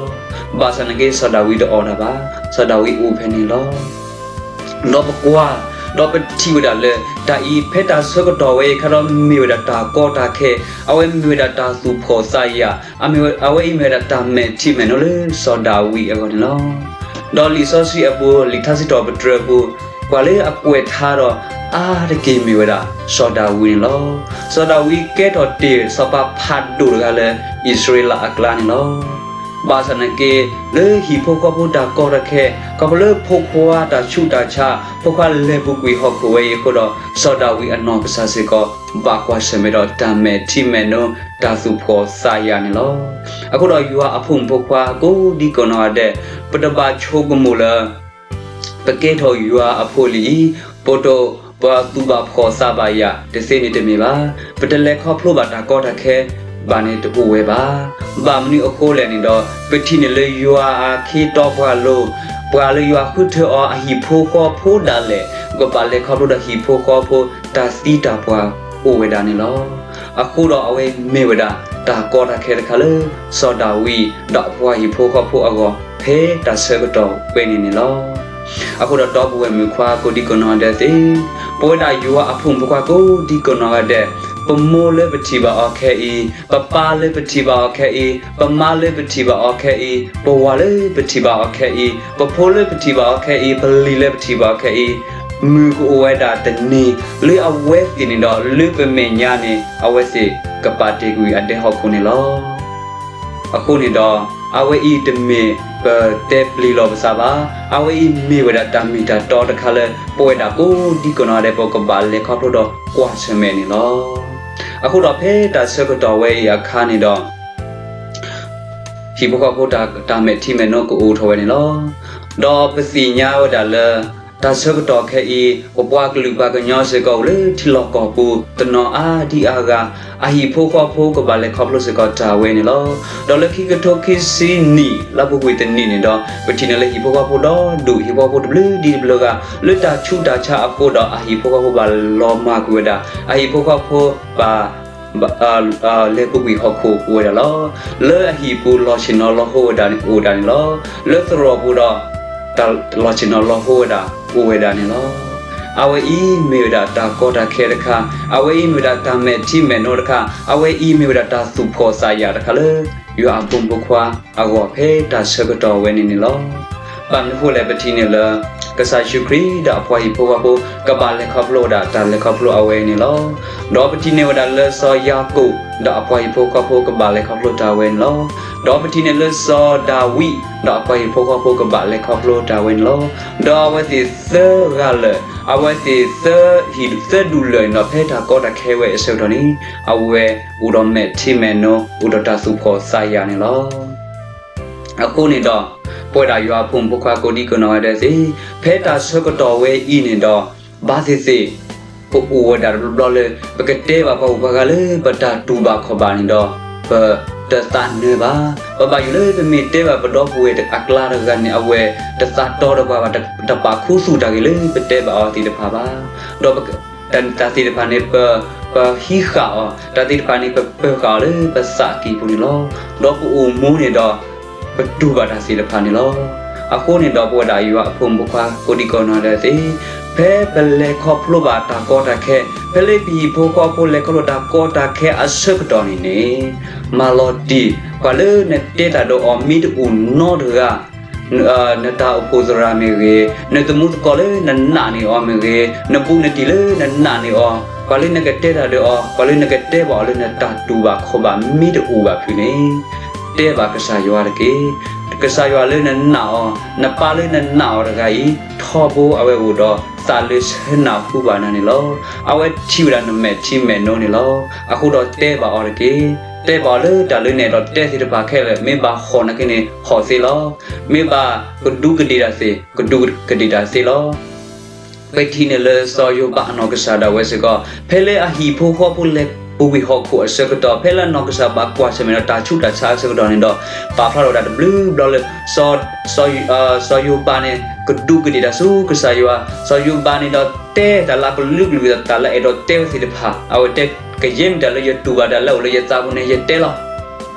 ဘၣ်ဆၣ်နာ်က့စီၤဒၤဝံးတအီၣ်တၢ်ဘၣ်, စီၤဒၤဝံးအိၣ်ဖဲန့ၣ်လီၤ. ဒီးပကွၢ်, ဒီးပထံၣ်ဝဲဒၣ်လၢ တၢ်အံၤဖဲတၢ်ဆၢကတီၢ်ဝဲအံၤအခါဒီးမ့ၢ်ဝဲဒၣ်တၢ်ကီတၢ်ခဲ, အဝဲမ့ၢ်ဝဲဒၣ်တၢ်သူၣ်ဖှီၣ်သးယာ်, အဝဲအံၤမ့ၢ်ဝဲဒၣ်တၢ်မဲာ်ထံမဲာ်နိလၢစီၤဒၤဝံးအဂီၢ်န့ၣ်လီၤ. ဒီးလံာ်စီဆှံအပူၤ လံာ်ထါစံးထီၣ်ပတြၢၤအပူၤ, ပှၤလၢအကွဲးထါဒီးအါတက့ၢ်မ့ၢ်ဝဲဒၣ်စီၤဒၤဝံးန့ၣ်လီၤ. စီၤဒၤဝံးကဲထီၣ်တ့ၢ်စီၤပၤဖးဒိၣ်တဂၤလၢအံၣ်စရ့လးအကျါန့ၣ်လီၤ. ဘၣ်ဆၣ်နာ်က့ လၢဟံၣ်ဖိဃီဖိတၢ်ကီတၢ်ခဲ, ခီဖျိလၢဖိခွါတၢ်ဆူးတၢ်ဆါ, ဖိခွါလဲၤပူၤကွံာ်ဟီၣ်ခိၣ်ဝဲအံၤအဃိဒီး စီၤဒၤဝံးအနီၢ်ကစၢ်စ့ၢ်ကီး ဘၣ်ကွၢ်ဆၢၣ်မဲာ်ဒီးတၢ်မဲာ်ထံမဲာ်နိ တၢ်သူၣ်ဖှီၣ်သးယာ်န့ၣ်လီၤ. အဃိဒီးယွၤအဖိမုၣ်ဖိခွါ ကိးဒံကနီၢ်ဂၤဒဲး, ပတဘၣ်ဆိကမိၣ်လၢ ပကဲထီၣ်ယွၤအဖိလံၤအံၤ, ပတ, ပသူၣ်ဘၣ်ဖှီၣ်သးဘၣ်ယာ်တသ့န့ၣ်တမ့ၢ်ဘၣ်. ပတလဲၤခီဖျိဘၣ်တၢ်ကီတၢ်ခဲဘၣ်န့ၣ်တအိၣ်ဝဲဘၣ်. ဘၣ်မနုၤအဃိလဲၣ်န့ၣ်ဒီး ပထံၣ်န့ၢ်လၢယွၤအခ့အပှၤလိၤ, ပှၤလၢယွၤဃုထၢအီၤအဟံၣ်ဖိဃီဖိဒၣ်လဲာ်, ပကဘၣ်လဲၤခီဖျိဒီးဟံၣ်ဖိဃီဖိတၢ်သံတၢ်ပှၢ်အိၣ်ဝဲဒၣ်န့ၣ်လီၤ. အဃိဒီးအဝဲမ့ၢ်ဝဲဒၣ်တၢ်ကီတၢ်ခဲတခါလၢ စီၤဒၤဝံးဒီးအပှၤဟံၣ်ဖိဃီဖိအဂီၢ် ဖဲတၢ်ဆၢကတီၢ်ဝဲန့ၣ်န့ၣ်လီၤ. အဃိဒီးဒီပုၢ်ဝဲၢ်မုၣ်ခွါကိးဒံကနီၢ်ဂၤဒဲးသ့ၣ်, ပဝဲဒၣ်ယွၤအဖိမုၣ်ဖိခွါကိးဒံကနီၢ်ဂၤဒဲး, ပမိၢ်လၢပထံၣ်ဘၣ်အီၤခဲအံၤ, ပပၢ်လၢပထံၣ်ဘၣ်အီၤခဲအံၤ, ပမါလၢပထံၣ်ဘၣ်အီၤခဲအံၤ, ပဝၤလၢပထံၣ်ဘၣ်အီၤခဲအံၤ, ပဖိလၢပထံၣ်ဘၣ်အီၤခဲအံၤ, ပလံၤလၢပထံၣ်ဘၣ်အီၤခဲအံၤ, မုၢ်ကအိၣ်ဝဲဒၣ်တနံၤ လၢအဝဲသ့ၣ်န့ၣ်ဒီး လၢပမဲာ်ညါန့ၣ် အဝဲသ့ၣ်ကပာ်တ့ၢ်ကွံာ်အဒဲဟီၣ်ခိၣ်န့ၣ်လီၤ. အဃိန့ၣ်ဒီး အဝဲအံၤတမ့ၢ်ပတဲပျံၤလီၤပသးဘၣ်. အဝဲအံၤမ့ၢ်ဝဲဒၣ်တၢ်မ့ၢ်တၢ်တီတခါလၢ ပဝဲဒၣ်ကိးဒံကနီၢ်ဂၤဒဲး ပကဘၣ်လဲၤခီဖျိဒီးကွၢ်ဆၢၣ်မဲာ်န့ၣ်လီၤ. အဃိဒီးဖဲတၢ်ဆၢကတီၢ်ဝဲအံၤအခါန့ၣ်ဒီး ဟံၣ်ဖိဃီဖိတၢ်မဲာ်ထံမဲာ်နိကအိၣ်ထီၣ်ဝဲန့ၣ်လီၤ. ဒီးပသ့ၣ်ညါဝဲဒၣ်လၢ တၢ်ဆၢကတီၢ်ခဲအံၤ ပပှၤကလုာ်ပှၤကညီစ့ၢ်ကီးအိၣ်လၢထံလီၢ်ကီၢ်ပူၤ တနီၤအါဒံအါဂၤ အဟံၣ်ဖိဃီဖိကဘၣ်လဲၤခီဖျိစ့ၢ်ကီးတၢ်ဝဲန့ၣ်လီၤ. ဒီးလၢခံကထိခံဆံနံၣ် လါပူၤကွံာ်တနံၣ်န့ၣ်ဒီး ပထံၣ်န့ၢ်လၢဟံၣ်ဖိဃီဖိဒီဒူၣ် ဟံၣ်ဖိဃီဖိတဘျုးဒံတဘျုးဂၤ လၢတၢ်ဆူးတၢ်ဆါအဃိဒီး အဟံၣ်ဖိဃီဖိဘၣ်လီၤမၢ်ကွံာ်ဝဲဒၣ်, အဟံၣ်ဖိဃီဖိဘၣ် လဲၤပူၤကွံာ်ဟီၣ်ခိၣ်အိၣ်ဝဲဒၣ်လီၤ. လၢအဟံၣ်ပူၤလီၢ်ဆ့ၣ်နီၤလီၤဟိဝဲဒၣ်န့ၣ်အိၣ်ဝဲဒၣ်န့ၣ်လီၤ. လၢသရိာ်ပူၤဒီး တၢ်လီၢ်ဆ့ၣ်နီၤလီၤဟိဝဲဒၣ်အိၣ်ဝဲဒၣ်န့ၣ်လီၤ. အဝဲအံၤမ့ၢ်ဝဲဒၣ်တၢ်ကီတၢ်ခဲတခါ, အဝဲအံၤမ့ၢ်ဝဲဒၣ်တၢ်မဲာ်ထံမဲာ်နိတခါ, အဝဲအံၤမ့ၢ်ဝဲဒၣ်တၢ်သူၣ်ဖှီၣ်သးယာ်တခါလၢ ယွၤအဖိမုၣ်ဖိခွါအဂီၢ်ဖဲတၢ်ဆၢကတီၢ်ဝဲန့ၣ်န့ၣ်လီၤ. ဘၣ်မနုၤအဃိလဲၣ် ပထံၣ်န့ၢ်လၢ ကစၢ်ယ့ၣ်ၡူးခရံာ်ဒီးအပှၤဟံၣ်ဖိဃီဖိ ကဘၣ်လဲၤခီဖျိဝဲဒၣ်တၢ်လဲၤခီဖျိအဝဲန့ၣ်လီၤ. ဒီးပထံၣ်န့ၢ်ဝဲဒၣ်လၢစီၤယၤကိာ်ဒီးအပှၤဟံၣ်ဖိဃီဖိကဘၣ်လဲၤခီဖျိတၢ်ဝဲန့ၣ်လီၤ. ဒီးပထံၣ်န့ၢ်လၢစီၤဒၤဝံးဒီးအပှၤဟံၣ်ဖိဃီဖိကဘၣ်လဲၤခီဖျိတၢ်ဝဲန့ၣ်လီၤ. ဒီးအဝဲသ့ၣ်သၢဂၤလၢာ်, အဝဲသ့ၣ်သၢဟံၣ်သၢဒူၣ်လၢာ်န့ၣ်ဒီး ဖဲတၢ်ကီတၢ်ခဲဝဲအဆၢကတီၢ်န့ၣ် အဝဲအိၣ်ဒီးမဲာ်ထံမဲာ်နိ အိၣ်ဒီးတၢ်သူၣ်ဖှီၣ်သးယာ်န့ၣ်လီၤ. အဃိန့ၣ်ဒီး ပဝဲဒၣ်ယွၤအဖိမုၣ်ဖိခွါကိးဒံကနီၢ်ဂၤဒဲးသ့ၣ်, ဖဲတၢ်ဆၢကတီၢ်ဝဲအံၤန့ၣ်ဒီး ဘၣ်သ့ၣ်သ့ၣ် ပအိၣ်ဝဲဒၣ်တဘျီဘျီလၢ ပကတဲဘၣ်ပှၤဂုၤပှၤဂၤလၢပတၢ်တူၢ်ဘၣ်ခီၣ်ဘၣ်န့ၣ်ဒီး ပတသးနၢၤဘၣ်. ပဘၣ်ယိၣ်လၢပမ့ၢ်တဲဘၣ်ပဒီပုၢ်ဝဲၢ်အကျါတဂၤန့ၣ် အဝဲတသးတီဒီးပှၤဘၣ်, တပာ်ခူသူၣ်တၢ်ဂ့ၢ်လၢပတဲဘၣ်အီၤသ့ၣ်တဖၣ်ဘၣ်. ဒီး တၢ်သ့ၣ်တဖၣ်န့ၣ် ပ ပဟံးဃာ်အီၤ, တၢ်သ့ၣ်တဖၣ်န့ၣ် ပပၢၤဃာ်အီၤလၢပသးကံၢ်ပူၤန့ၣ်လီၤ. ဒီးပအိၣ်မူန့ၣ်ဒီး ပတူၢ်ဘၣ်တၢ်သ့ၣ်တဖၣ်န့ၣ်လီၤ. အဃိန့ၣ်ဒီး ပဝဲဒၣ်ယွၤအဖိမုၣ်ဖိခွါကိးဒံကနီၢ်ဂၤဒဲးသ့ၣ်, ဖဲပလဲၤခီဖျိဘၣ်တၢ်ကီတၢ်ခဲ, ဖဲလၢပဟံၣ်ဖိဃီဖိလဲၤခီဖျိတၢ်ကီတၢ်ခဲအဆၢကတီၢ်န့ၣ်န့ၣ်, မၤလီၤတံၢ် ပှၤလၢနတဲတၢ်ဒီးအီၤမ့ၢ်တအိၣ်နီတဂၤ နတၢ်အိၣ်ဖှိၣ်သရၣ်မ့ၢ်ဂ့ၤ, နသမူသကိးလၢနနာ်န့ၢ်အီၤမ့ၢ်ဂ့ၤ, နဘူးနတံၢ်လၢနနာ်န့ၢ်အီၤ, ပှၤလၢနကတဲတၢ်ဒီးအီၤ, ပှၤလၢနကတဲဘၣ်အီၤလၢနတၢ်တူၢ်ဘၣ်ခီၣ်ဘၣ်မ့ၢ်တအိၣ်ဘၣ်ဖုးန့ၣ်, တဲဘၣ်ကစၢ်ယွၤတက့ၢ်. ကစၢ်ယွၤလၢနနာ်အီၤ, နပၢ်လၢနနာ်အီၤတဂၤအံၤ ထီဘိအဝဲအိၣ်ဒီးသးလၢဆၢနၢ်ဟူဘၣ်နၤန့ၣ်လီၤ. အဝဲထံၣ်ဝဲဒၣ်နမဲာ်ထံမဲာ်နိန့ၣ်လီၤ. အဃိဒီးတဲဘၣ်အီၤတက့ၢ်. တဲဘၣ်အီၤလၢတၢ်လၢနအဲၣ်ဒိးတဲသ့ၣ်တဖၣ်ခဲလၢာ်, မ့ၢ်ဘၣ်ဟီၣ်နာ်က့န့ၣ် ဟီၣ်သ့လီၤ. မ့ၢ်ဘၣ်ကဒူးကဒ့ၣ်တၢ်သ့ၣ်, ကဒူးကဒ့ၣ်တၢ်သ့လီၤ. ပထံၣ်န့ၢ်လၢစီၤယိၤဘးအနီၢ်ကစၢ်ဒၣ်ဝဲစ့ၢ်ကီး, ဖဲလၢအဟံၣ်ဖိဃီဖိလဲၤပူၤကွံာ်ဟီၣ်ခိၣ်အဆၢကတီၢ်, ဖဲလၢအနီၢ်ကစၢ်ဘၣ်ကွၢ်ဆၢၣ်မဲာ်ဒီးတၢ်ဆူးတၢ်ဆါအဆၢကတီၢ်န့ၣ်ဒီး, ပာ်ဖျါထီၣ်ဝဲဒၣ်တဘျုးဘျီလၢ စီၤယိၤဘးန့ၣ် ကဒူးကဒ့ၣ်တၢ်ဆူကစၢ်ယွၤ, စီၤယိၤဘးန့ၣ်ဒီးတဲတၢ်လၢအကလုာ်ကလုာ် တၢ်လၢအဲၣ်ဒိးတဲဝဲသ့ၣ်တဖၣ်, အဝဲတဲကယဲၢ်မ့ၢ်တၢ်လၢယတူၢ်ဘၣ်တၢ်လၢအအိၣ်လၢယသးပူၤန့ၣ် ယတဲလီၤ.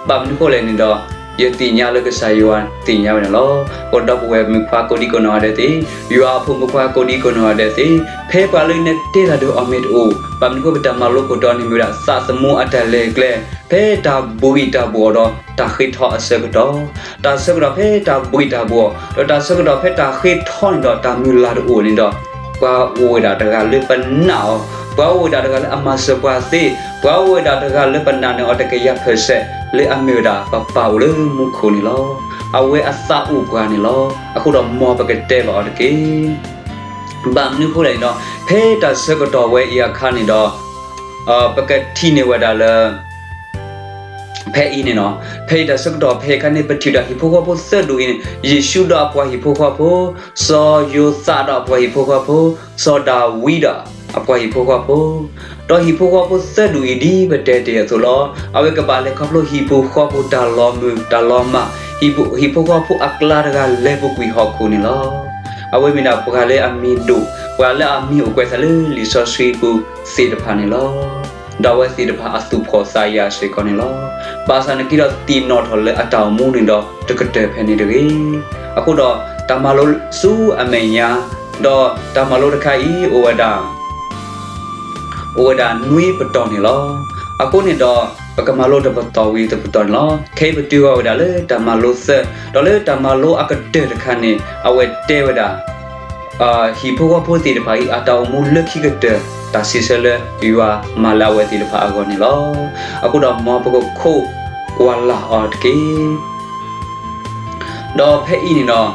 ဘၣ်မနုၤဃိလဲၣ်န့ၣ်ဒီး, ယသ့ၣ်ညါလၢကစၢ်ယွၤသ့ၣ်ညါဝဲန့ၣ်လီၤ. ပဒီပုၢ်ဝဲၢ်မုၣ်ခွါကိးဒံကနီၢ်ဂၤဒဲးသ့ၣ်, ယွၤအဖိမုၣ်ခွါကိးဒံကနီၢ်ဂၤဒဲးသ့ၣ်, ဖဲပှၤလၢနတဲတၢ်ဒီးအီၤမ့ၢ်တအိၣ်, ဘၣ်မနုၤဃိပတၢ်မၤလိခိၣ်တီန့ၣ်မ့ၢ်ဝဲဒၣ် သးသမူအတၢ်လဲၤကျဲ, ဖဲတၢ်ဘှံးတၢ်ဘှီးဒီးတၢ်ဃ့ထီအဆၢကတီၢ်, တၢ်ဆၢကတီၢ်ဖဲတၢ်ဘှံးတၢ်ဘှီး, ဒီးတၢ်ဆၢကတီၢ်ဖဲတၢ်ဃ့ထီန့ၣ်ဒီးတၢ်မုၢ်လၢ်တအိၣ်န့ၣ်ဒီး, ပှၤအိၣ်ဝဲဒၣ်တဂၤလၢပနာ်အီၤ, ပှၤအိၣ်ဝဲဒၣ်တဂၤလၢအမၤစၢၤပှၤသ့, ပှၤအိၣ်ဝဲဒၣ်တဂၤလၢပနာ်န့ၢ်အီၤတကယၤpercentလၢအမ့ၢ်ဝဲဒၣ်ပပၢ်အိၣ်လၢမူခိၣ်န့ၣ်လီၤ. အဝဲအသးအိၣ်ပှၤန့ၣ်လီၤ. အဃိဒီးမ်ပကတဲဘၣ်အီၤတက့ၢ်. ဘၣ်မနုၤဃိလဲၣ်န့ၣ်ဒီး, ဖဲတၢ်ဆၢကတီၢ်ဝဲအံၤအခါန့ၣ်ဒီး, ပကထံၣ်န့ၢ်ဝဲဒၣ်လၢ ဖဲအံၤန့ၣ်လီၤ. ဖဲအံၤတၢ်ဆၢကတီၢ်ဖဲအခါန့ၣ် ပထံၣ်ဝဲဒၣ်ဟံၣ်ဖိဃီဖိသၢဒူၣ်အံၤန့ၣ်, ယ့ၣ်ၡူးဒီးအပှၤဟံၣ်ဖိဃီဖိ, စီၤယိၤသးဒီးအပှၤဟံၣ်ဖိဃီဖိ, စီၤဒၤဝံးဒီးအပှၤဟံၣ်ဖိဃီဖိ, ဒီးဟံၣ်ဖိဃီဖိသၢဒူၣ်အံၤဒ်ပတဲတ့ၢ်အသိးလီၤ. အဝဲကဘၣ်လဲၤခီဖျိဟံၣ်ဖိဃီဖိတၢ်လီၤမုၢ်တၢ်လီၤမၢ်, ဟံၣ်ဖိဃီဖိအကျါတဂၤလဲၤပူၤကွံာ်ဟီၣ်ခိၣ်န့ၣ်လီၤ. အဝဲမ့ၢ်ဒၣ်ပှၤလၢအမံၤဒိၣ်, ပှၤလၢအမံၤအိၣ်ကွဲးသးလၢလံာ်စီဆှံပူၤသ့ၣ်တဖၣ်န့ၣ်လီၤ. ဒီးအဝဲသ့ၣ်တဖၣ်အသူၣ်ဖှီၣ်သးယာ်စ့ၢ်ကီးန့ၣ်လီၤ. ဘၣ်ဆၣ်နက့ဒီးသ့ၣ်နီၣ်ထီၣ်လၢအတၢ်အိၣ်မူန့ၣ်ဒီးတကတၢၢ်ဖဲန့ၣ်တဂ့ၤ. အဃိဒီးတၢ်မၤလိဆူအမဲာ်ညါ, ဒီးတၢ်မၤလိတခါအံၤအိၣ်ဝဲဒၣ် အိၣ်ဝဲဒၣ်နွံပတီၢ်န့ၣ်လီၤ. အဃိန့ၣ်ဒီး ပကမၤလိတပတီၢ်ဝံၤတပတီၢ်န့ၣ်လီၤ. ခဲအံၤပတုၤဃီၤဝဲဒၣ်လၢတၢ်မၤလိသၢ, ဒီးလၢတၢ်မၤလိအကတၢၢ်တခါန့ၣ် အဝဲတဲဝဲဒၣ် ဟံၣ်ဖိဃီဖိသ့ၣ်တဖၣ်အံၤ အတၢ်အိၣ်မူလၢခံကတၢၢ် တၢ်စံးဆၢလၢယွၤမၤလၢအဝဲသ့ၣ်တဖၣ်အဂီၢ်န့ၣ်လီၤ. အဃိဒီးမ်ပကခိးကွၢ်လၢ်အီၤတက့ၢ်. ဒီးဖဲအံၤန့ၣ်ဒီး,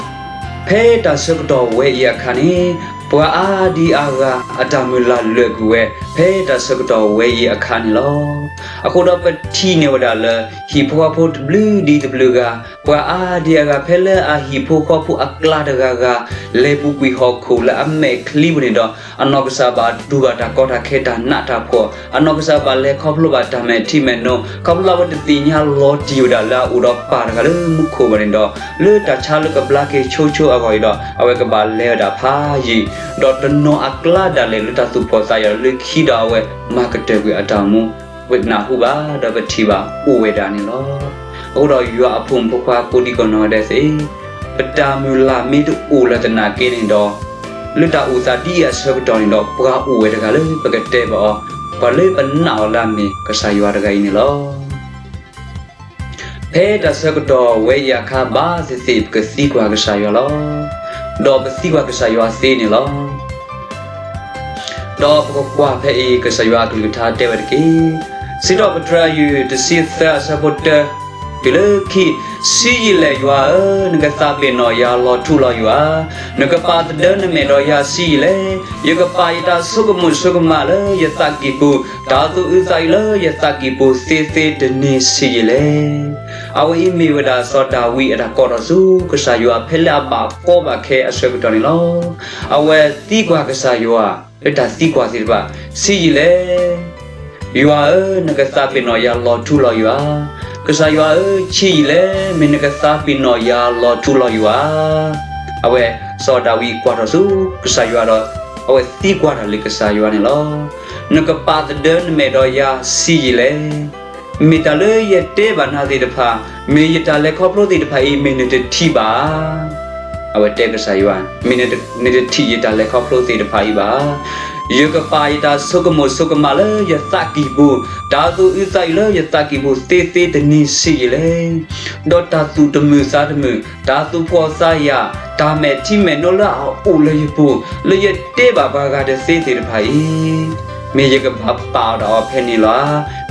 ဖဲတၢ်ဆၢကတီၢ်ဝဲအံၤအခါန့ၣ်, ပှၤအါဒံအါဂၤအတၢ်မုၢ်လၢ်လၢာ်ကွံာ်ဝဲ, ဖဲတၢ်ဆၢကတီၢ်ဝဲအံၤအခါန့ၣ်လီၤ. အဃိဒီးပထံၣ်န့ၢ်ဝဲဒၣ်လၢ ဟံၣ်ဖိဃီဖိတဘျုးဒ်တဘျုးဂၤ, ပှၤအါဒံအါဂၤဖဲလၢအဟံၣ်ဖိဃီဖိအကျါတဂၤဂၤ လဲၤပူၤကွံာ်ဟီၣ်ခိၣ်လၢအမဲာ်ချံပူၤန့ၣ်ဒီး အနီၢ်ကစၢ်ဘၣ်တူၢ်ဘၣ်တၢ်ကီတၢ်ခဲတၢ်နးတၢ်ဖှီၣ်, အနီၢ်ကစၢ်ဘၣ်လဲၤခီဖျိဘၣ်တၢ်မဲာ်ထံမဲာ်နိ, ခီဖျိလၢအဝဲတသ့ၣ်ညါလီၤတံၢ်ဝဲဒၣ်လၢအအိၣ်ဒီးပၢ်တဂၤလၢမူခိၣ်ဘၣ်န့ၣ်ဒီး လၢတၢ်ဆါလၢကဘျါက့ၤဆိဆိအဂီၢ်အံၤဒီး အဝဲကဘၣ်လဲၤဝဲဒၣ်ဖးယံာ်, ဒီးတနီၤအကျါဒၣ်လဲာ်လၢတၢ်သူၣ်ဖှီၣ်သးယာ်လၢခံဒီးအဝဲမၤကတၢၢ်ကွံာ်အတၢ်အိၣ်မူ ပနၢ်ဟူဘၣ်ဒီးပထံၣ်ဘၣ်အိၣ်ဝဲဒၣ်န့ၣ်လီၤ. အဃိဒီးယွၤအဖိမုၣ်ဖိခွါကိးဒံကနီၢ်ဂၤဒဲးသ့ၣ်, ပတၢ်မုၢ်လၢ်မ့ၢ်တအိၣ်လၢၤသနာ်က့န့ၣ်ဒီး လၢတၢ်အိၣ်သးဒ်အံၤအဆၢကတီၢ်န့ၣ်ဒီး ပှၤအိၣ်ဝဲတဂၤလၢပကတဲဘၣ်အီၤ, ပှၤလၢပနာ်အီၤလၢအမ့ၢ်ကစၢ်ယွၤတဂၤအံၤန့ၣ်လီၤ. ဖဲတၢ်ဆၢကတီၢ်ဝဲအံၤအခါဘၣ်သ့ၣ်သ့ၣ် ပကသံကွၢ်ကစၢ်ယွၤလီၤ. ဒီးပသံကွၢ်ကစၢ်ယွၤသ့န့ၣ်လီၤ. ဒီးပကကွၢ်ဖဲအံၤ ကစၢ်ယွၤအကလုၢ်ကထါတဲဝဲတက့ၢ်. စံးထီၣ်ပတြၢၤယွၤတဆံသၢအဆၢဖိတၢ တုၤလၢခံ, ဆံးယံာ်လဲၣ်ယွၤဧၢ, နကသးပ့ၤနီၣ်ယၤလီၤထူလီၤယိာ်ဧါ. နကပာ်သဒၢနမဲာ်ဒီးယၤဆံးယံာ်လဲၣ်. ယကပာ်ယတၢ်ဆိကမိၣ်ဆိကမးလၢယသးကံၢ်ပူၤ, တၢ်သူၣ်အုးသးအုးလၢယသးကံၢ်ပူၤသ့သ့တနံၤဆံးယံာ်လဲၣ်. အဝဲအံၤမ့ၢ်ဝဲဒၣ်စီၤဒၤဝံးအတၢ်ကိးထီၣ်ဆူ ကစၢ်ယွၤဖဲလၢအဘၣ်ကီဘၣ်ခဲအဆၢကတီၢ်န့ၣ်လီၤ. အဝဲသံကွၢ်ကစၢ်ယွၤ လၢတၢ်သံကွၢ်သ့ၣ်တဖၣ်, ဆံးယံာ်လဲၣ် ယွၤဧၢ, နကသးပ့ၤနီၣ်ယၤလီၤထူလီၤယိာ်ဧါ. ကစၢ်ယွၤဧၢ, ဆံးယံာ်လဲၣ်, မ့ၢ်နကသးပ့ၤနီၣ်ယၤလီၤထူလီၤယိာ်ဧါ. အဝဲစီၤဒၤဝံးကွၢ်ထီၣ်ဆူကစၢ်ယွၤဒီး အဝဲသံကွၢ်တၢ်လၢကစၢ်ယွၤန့ၣ်လီၤ. နကပာ်သဒၢနမဲာ်ဒီးယၤဆံးယံာ်လဲၣ်. မ့ၢ်တၢ်လၢယတဲဘၣ်နၤသ့ၣ်တဖၣ်, မ့ၢ်ယတၢ်လဲၤခီဖျိသ့ၣ်တဖၣ်အံၤ မ့ၢ်နတထံၣ်ဘၣ်ဧါ. အဝဲတဲကစၢ်ယွၤ, မ့ၢ်နတထံၣ်ယတၢ်လဲၤခီဖျိသ့ၣ်တဖၣ်အံၤဘၣ်ဧါ. ယကပာ်ယတၢ်ဆိကမိၣ်ဆိကမးလၢယသးကံၢ်ပူၤ, တၢ်သူၣ်အုးသးအုးလၢယသးကံၢ်ပူၤသ့သ့တနံၤဆံးယံာ်လဲၣ်. ဒီးတၢ်သူၣ်တမုာ်သးတမုာ်, တၢ်သူၣ်ဖှီၣ်သးယာ်, တၢ်မဲာ်ထံမဲာ်နိလၢအအိၣ်လၢယပူၤ, လၢယတဲဘၣ်ပှၤဂၤတသ့သ့ၣ်တဖၣ်အံၤ, မ့ၢ်ယကဘၣ်ပာ်အီၤဒၣ်အီၤဖဲန့ၣ်လီၤဧါ.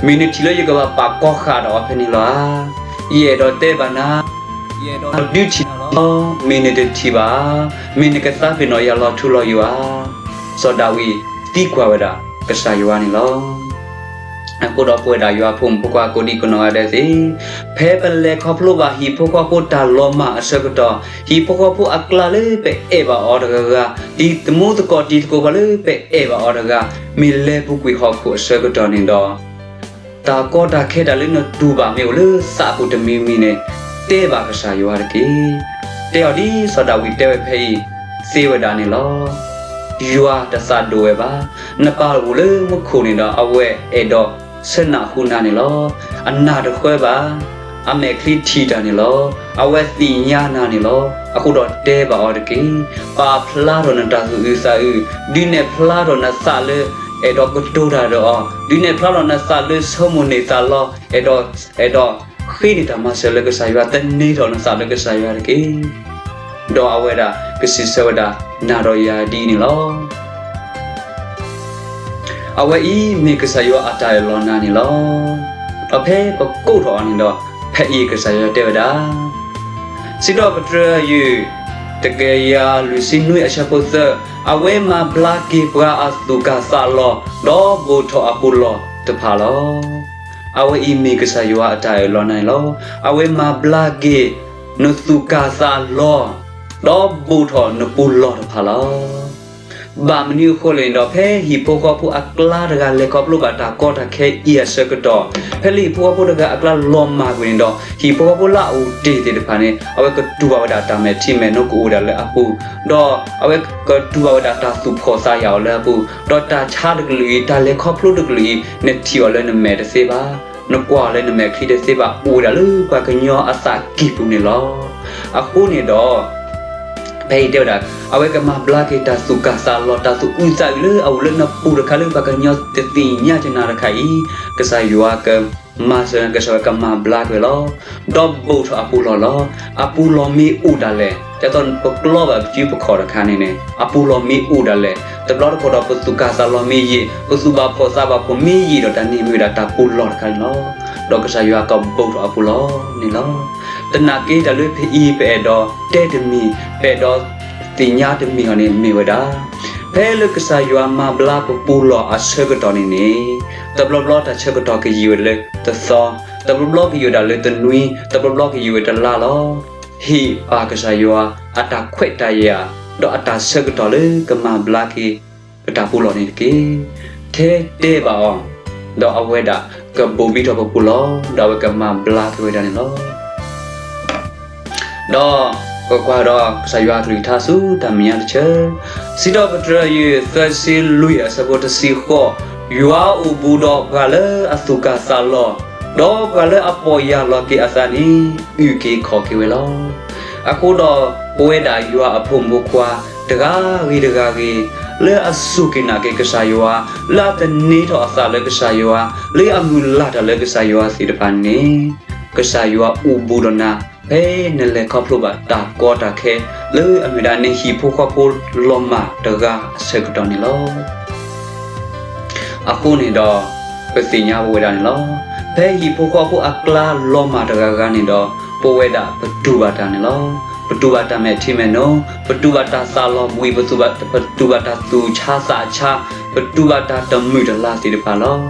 မ့ၢ်နထံၣ်လၢယကဘၣ်ပာ်ကီဃာ်ဒၣ်အီၤဖဲန့ၣ်လီၤဧါ. ယအဲၣ်ဒိးတဲဘၣ်နၤ, ယအဲၣ်ဒိးဒုးထံၣ်နၤလီၤ. မ့ၢ်နတထံၣ်ဘၣ်, မ့ၢ်နကသးပ့ၤနီၣ်ယၤလီၤထူလီၤယိာ်ဧါ. စီၤဒၤဝံးသံကွၢ်ဝဲဒၣ်ကစၢ်ယွၤန့ၣ်လီၤ. အဃိဒီးပဝဲဒၣ်ယွၤဖိမုၣ်ဖိခွါကိးဒံကနီၢ်ဂၤဒဲးသ့ၣ်, ဖဲပလဲၤခီဖျိဘၣ်ဟံၣ်ဖိဃီဖိတၢ်လီၤမၢ်အဆၢကတီၢ်, ဟံၣ်ဖိဃီဖိအကျါလၢပအဲၣ်ဘၣ်အီၤတဂၤဂၤ, တံၤသမူသကိးတံၤသကိးပှၤလၢပအဲၣ်ဘၣ်အီၤတဂၤ, မ့ၢ်လဲၤပူၤကွံာ်ဟီၣ်ခိၣ်အဆၢကတီၢ်န့ၣ်ဒီး တၢ်ကီတၢ်ခဲတၢ်လၢနတူၢ်ဘၣ်မ့ၢ်အိၣ်လၢသးပူၤတမံၤမံၤန့ၣ်, တဲဘၣ်ကစၢ်ယွၤတက့ၢ်. တဲအီၤဒ်စီၤဒၤဝံးတဲဝဲဖဲအံၤသ့ဝဲဒၣ်န့ၣ်လီၤ. ယွၤတသးဒိၣ်ဝဲဘၣ်. နပၢ်အိၣ်လၢမူခိၣ်န့ၣ်ဒီး အဝဲအဲၣ်ဒိးဆၢနၢ်ဟူနၤန့ၣ်လီၤ. အနၢ်တဃၢဘၣ်. အမဲာ်ချံထံၣ်တၢ်န့ၣ်လီၤ. အဝဲသ့ၣ်ညါနၤန့ၣ်လီၤ. အဃိဒီးတဲဘၣ်အီၤတက့ၢ်. ပာ်ဖျါထီၣ်နတၢ်သူၣ်အုးသးအုး, ဒုးနဲၣ်ဖျါထီၣ်နသးလၢ အဲၣ်ဒိးကတိၤတၢ်ဒီးအီၤ, ဒုးနဲၣ်ဖျါထီၣ်နသးလၢဆိကမိၣ်န့ၢ်သးလီ, အဲၣ်ဒိး အဲၣ်ဒိးဃ့န့ၢ်တၢ်မၤစၢၤလၢကစၢ်ယွၤ, သန့ၤထီၣ်နသးလၢကစၢ်ယွၤတက့ၢ်. ဒီးအဝဲဒၣ်ကစံးဆၢဝဲဒၣ်, နၤဒီးယၤဒ်အံၤန့ၣ်လီၤ. အဝဲအံၤမ့ၢ်ကစၢ်ယွၤအတၢ်အၢၣ်လီၤနၤန့ၣ်လီၤ. ဒီးဖဲပကိးထီၣ်အီၤန့ၣ်ဒီး, ဖဲအံၤကစၢ်ယွၤတဲဝဲဒၣ်, စံးထီၣ်ပတြၢၤယွၤ တကယၤလွံၢ်ဆံနွံအဆၢဖိသၢ, အဝဲမၤဘျါက့ၤပှၤအသူၣ်ကၢ်သးလီၤ, ဒီးဘိၣ်ထီၣ်အပူၤလီၢ်တဖၣ်လီၤ. အဝဲအံၤမ့ၢ်ကစၢ်ယွၤအတၢ်အၢၣ်လီၤနၤန့ၣ်လီၤ. အဝဲမၤဘျါက့ၤနသူၣ်ကၢ်သးလီၤ, ဒီးဘိၣ်ထီၣ်နပူၤလီၢ်တဖၣ်လီၤ. ဘၣ်မနုၤအဃိလဲၣ်န့ၣ်ဒီး ဖဲဟံၣ်ဖိဃီဖိအကျါတဂၤလဲၤခီဖျိဘၣ်တၢ်ကီတၢ်ခဲအံၤအဆၢကတီၢ်, ဖဲလၢဟံၣ်ဖိဃီဖိတဂၤအကျါလီၤမၢ်ကွံာ်န့ၣ်ဒီး ဟံၣ်ဖိဃီဖိလၢအအိၣ်တ့ၢ်သ့ၣ်တဖၣ်န့ၣ် အဝဲကတူၢ်ဘၣ်ဝဲဒၣ်တၢ်မဲာ်ထံမဲာ်နိကအိၣ်ဝဲဒၣ်လၢအပူၤ, ဒီးအဝဲကတူၢ်ဘၣ်ဝဲဒၣ်တၢ်သူၣ်ဖှီၣ်သးယာ်အီၤလၢအပူၤ, ဒီးတၢ်ဆါတကလုာ်အံၤ တၢ်လဲၤခီဖျိတကလုာ်အံၤ နထံၣ်အီၤလၢနမဲာ်တသ့ဘၣ်, နကွၢ်အီၤလၢနမဲာ်ချံတသ့ဘၣ်, အိၣ်ဝဲဒၣ်လၢပှၤကညီအသးကံၢ်ပူၤန့ၣ်လီၤ. အဃိန့ၣ်ဒီး ဖဲအံၤတဲဝဲဒၣ်, အဝဲကမၤဘျါက့ၤတၢ်သူၣ်ကၢ်သးလီၤ, တၢ်သူၣ်အုးသးအုးလၢအအိၣ်လၢနပူၤတခါလၢပှၤကညီတသ့ၣ်ညါက့ၤနၤတခါအံၤ, ကစၢ်ယွၤကမၤစၢၤ, ကစၢ်ယွၤကမၤဘျါကွံာ်လီၤ. ဒီးဘိၣ်ထီၣ်အပူၤလီၢ်လီၤ. အပူၤလီၢ်မ့ၢ်အိၣ်ဒၣ်လဲာ်, ဒ်သိးပကျီဘၣ်ပစုပခီၣ်တခါန့ၣ်န့ၣ် အပူၤလီၢ်မ့ၢ်အိၣ်ဒၣ်လဲာ်, တဘျီတခီၣ်ဒီးပသူၣ်ကၢ်သးလီၤမ့ၢ်ယံာ်, ပသူၣ်ဘၣ်ဖှီၣ်သးဘၣ်ဖှီၣ်မ့ၢ်ယံာ်ဒီး တၢ်န့ၣ်မ့ၢ်ဝဲဒၣ်တၢ်ပူၤလီၢ်တခါန့ၣ်လီၤ. ဒီးကစၢ်ယွၤကဘိၣ်ထီၣ်အပူၤလီၢ်န့ၣ်လီၤ. သနာ်က့တၢ်လၢဖဲအံၤပအဲၣ်ဒိးတဲတမံၤ, ပအဲၣ်ဒိးသ့ၣ်ညါတမံၤအီၤန့ၣ်မ့ၢ်ဝဲဒၣ် ဖဲလၢကစၢ်ယွၤမၤဘျါပပူၤလီၢ်အဆၢကတီၢ်န့ၣ်န့ၣ်, တဘျီဘျီတၢ်ဆၢကတီၢ်ကယံာ်ဝဲလၢတသီ, တဘျီဘျီကယံာ်ဝဲဒၣ်လၢတနွံ, တဘျီဘျီကယံာ်ဝဲတလါလီၤ. ဟ့ၣ်ပာ်ကစၢ်ယွၤအတၢ်ခွဲးတၢ်ယာ်, ဒီးအတၢ်ဆၢကတီၢ်လၢကမၤဘျါက့ၤပတၢ်ပူၤလီၢ်န့ၣ်တက့ၢ်. ထဲတဲဘၣ်အီၤ, ဒီးအဝဲဒၣ်ကဘိၣ်ဘံထီၣ်ပပူၤလီၢ်, ဒီးအဝဲကမၤဘျါက့ၤဝဲဒၣ်န့ၣ်လီၤ. ဒီးပကွၢ်ဒီးကစၢ်ယွၤအကလုၢ်ကထါဆူတၢ်မဲာ်ညါတဆၢ, စံးထီၣ်ပတြၢၤယွၤသၢဆံလွံၢ်အဆၢဖိတဆံဃိး, ယွၤအိၣ်ဘူးဒီးပှၤလၢအသူၣ်ကၢ်သးလီၤ, ဒီးပှၤလၢအပီၢ်ယၢ်လီၤက့ၤအသးန့ၣ် အုၣ်က့ၤခီၣ်က့ၤဝဲလီၤ. အဃိဒီးပဝဲဒၣ်ယွၤအဖိမုၣ်ဖိခွါ တဂၤဂ့ၤတဂၤဂ့ၤ, လၢအစူၢ်က့ၤနာ်က့ၤကစၢ်ယွၤ, လၢအသန့ၤထီၣ်အသးလၢကစၢ်ယွၤ, လၢအမုၢ်လၢ်တၢ်လၢကစၢ်ယွၤသ့ၣ်တဖၣ်န့ၣ်, ကစၢ်ယွၤအိၣ်ဘူးဒီးနၤ, ဖဲနလဲၤခီဖျိဘၣ်တၢ်ကီတၢ်ခဲ, လၢအမ့ၢ်ဒၣ်နဟံၣ်ဖိဃီဖိလီၤမၢ်တဂၤအဆၢကတီၢ်န့ၣ်လီၤ. အဃိန့ၣ်ဒီး, ပသ့ၣ်ညါပဝဲဒၣ်န့ၣ်လီၤ. ဖဲဟံၣ်ဖိဃီဖိအကျါလီၤမၢ်တဂၤဂၤန့ၣ်ဒီး, ပဝဲဒၣ်ပတူၢ်ဘၣ်တၢ်န့ၣ်လီၤ. ပတူၢ်ဘၣ်တၢ်မဲာ်ထံမဲာ်နိ, ပတူၢ်ဘၣ်တၢ်သးလီၤဘှံး, ပတူၢ်ဘၣ်တၢ်သူၣ်ဆါသးဆါ, ပတူၢ်ဘၣ်တၢ်တမုာ်တလၤသ့ၣ်တဖၣ်လီၤ.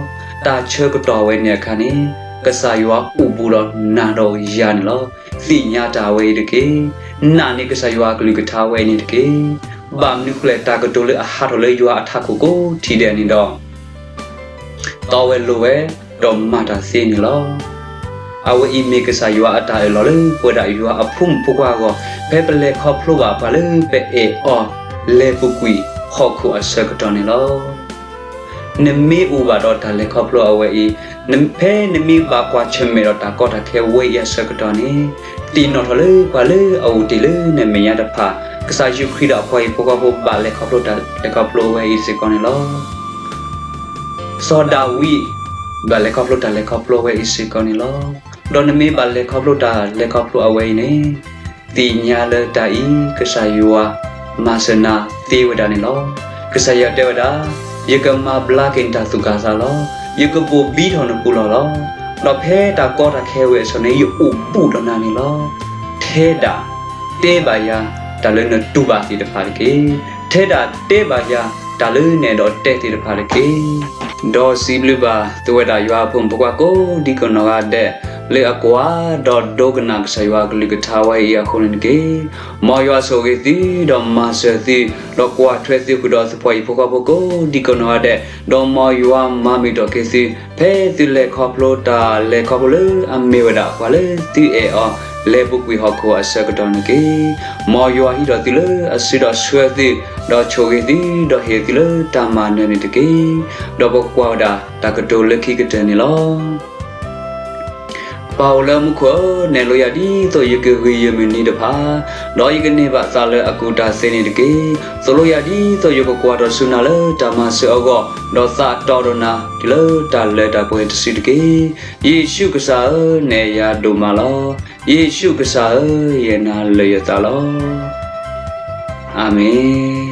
တၢ်ဆၢကတီၢ်ဝဲန့ၣ်အခါန့ၣ်, ကစၢ်ယွၤအိၣ်ဘူးဒီးနၤဒီးယၤန့ၣ်လီၤ. သ့ၣ်ညါတၢ်ဝဲအံၤတက့ၢ်. နာ်န့ၢ်ကစၢ်ယွၤအကလုၢ်ကထါဝဲအံၤန့ၣ်တက့ၢ်. ဘၣ်မနုၤဃိလဲၣ်တၢ်ကတိၤလၢအဟးထီၣ်လၢယွၤအထးခိၣ်ကိးထံၣ်ဒဲးန့ၣ်ဒီး, တီဝဲလိၤဝဲ, ဒီးမၤတၢ်သ့န့ၣ်လီၤ. အဝဲအံၤမ့ၢ်ကစၢ်ယွၤအတၢ်အၢၣ်လီၤလၢပဝဲဒၣ်ယွၤအဖိမုၣ်ဖိခွါအဂီၢ်, ဖဲပလဲၤခီဖျိဘၣ်ပှၤလၢပအဲၣ်အီၤ, လဲၤပူၤကွံာ်ဟီၣ်ခိၣ်အဆၢကတီၢ်န့ၣ်လီၤ. နမ့ၢ်အိၣ်ဘၣ်ဒီးတၢ်လဲၤခီဖျိအဝဲအံၤ, ဖဲနမ့ၢ်ဘၣ်ကွၢ်ဆၢၣ်မဲာ်ဒီးတၢ်ကီတၢ်ခဲဝဲအံၤအဆၢကတီၢ်န့ၣ်, သ့ၣ်နီၣ်ထီၣ်လၢပှၤလၢအအိၣ်တ့ၢ်လၢနမဲာ်ညါတဖၣ်, ကစၢ်ယ့ၣ်ၡူးခရံာ်ဒီးပှၤဟံၣ်ဖိဃီဖိဘၣ်လဲၤခီဖျိတၢ်လဲၤခီဖျိအဝဲအံၤစ့ၢ်ကီးန့ၣ်လီၤ. စီၤဒၤဝံး, ဘၣ်လဲၤခီဖျိတၢ်လဲၤခီဖျိအဝဲအံၤစ့ၢ်ကီးန့ၣ်လီၤ. ဒီးနမ့ၢ်ဘၣ်လဲၤခီဖျိတၢ်လဲၤခီဖျိအဝဲအံၤန့ၣ်, သ့ၣ်ညါလၢတၢ်အံၤကစၢ်ယွၤမၤစၢၤနၤသ့ဝဲဒၣ်န့ၣ်လီၤ. ကစၢ်ယွၤတဲဝဲဒၣ်, ယကမၤဘျါက့ၤနတၢ်သူၣ်ကၢ်သးလီၤ. ယကဘိၣ်ဘံထီၣ်နပူၤလီၢ်လီၤ. ဒီးဖဲတၢ်ကီတၢ်ခဲဝဲအဆၢန့ၣ် ယအိၣ်ဘူးဒီးနၤန့ၣ်လီၤ. ထဲဒၣ်တဲဘၣ်ယၤတၢ်လၢနတူၢ်ဘၣ်သ့ၣ်တဖၣ်တက့ၢ်. ထဲဒၣ်တဲဘၣ်ယၤတၢ်လၢနအဲၣ်ဒိးတဲသ့ၣ်တဖၣ်တက့ၢ်. ဒီးစံးဘျုးဘၣ်သုဝဲဒၣ်ယွၤအဖိမုၣ်ဖိခွါကိးဒံကိးနီၢ်ဂၤဒဲး, လၢအကွၢ်ဒီးဒိကနၣ်ကစၢ်ယွၤအကလုၢ်ကထါဝဲအံၤအဃိန့ၣ်တက့ၢ်. မ်ယွၤဆိၣ်ဂ့ၤသု, ဒီးမၤစၢၤသု, ဒီးကွၢ်ထွဲသုဃုာ်ဒီးသုပှၤဟံၣ်ဖိဃီဖိကိးဒံကိးနီၢ်ဂၤဒဲး, ဒီးမ်ယွၤမၤမုာ်ထီၣ်က့ၤသု, ဖဲသုလဲၤခီဖျိတၢ်လဲၤခီဖျိလၢအမ့ၢ်ဝဲဒၣ်ပှၤလၢသုအဲၣ်အီၤ, လဲၤပူၤကွံာ်ဟီၣ်ခိၣ်အဆၢကတီၢ်န့ၣ်တက့ၢ်. မ်ယွၤဟံးထီၣ်သုလၢအစုဒီးဆှၢသု, ဒီးဆိၣ်ဂ့ၤသု, ဒီးဟ့ၣ်သုလၢတၢ်မၤနၢၤန့ၣ်တက့ၢ်. ဒီးပကွၢ်ဝဲဒၣ်တၢ်ကတိၤလၢခံကတၢၢ်န့ၣ်လီၤ. ပၢ်အိၣ်လၢမူခိၣ်ဧၢ, နဲၣ်လိယၤဒ်သိးယကဂ့ၤယမုၢ်နံၤတဖၣ်, ဒီးယကန့ၢ်ဘၣ်သးလၢအကူၣ်တၢ်သ့န့ၣ်တက့ၢ်. သိၣ်လိယၤဒ်သိးယကကွၢ်ထီၣ်ဆူနၤလၢတၢ်မၤစၢၤအဂီၢ်, ဒီးသးတီဒီးနၤတုၤလၢတၢ်လၢတၢ်ပှဲၤတစုတက့ၢ်. ယ့ၣ်ၡူးကစၢ်ဧၢ, နဲၣ်ယၤဒိၣ်မးလီၤ. ယ့ၣ်ၡူးကစၢ်ဧၢ, ယနာ်လၢာ်ယသးလီၤ. အၤမ့ၣ်.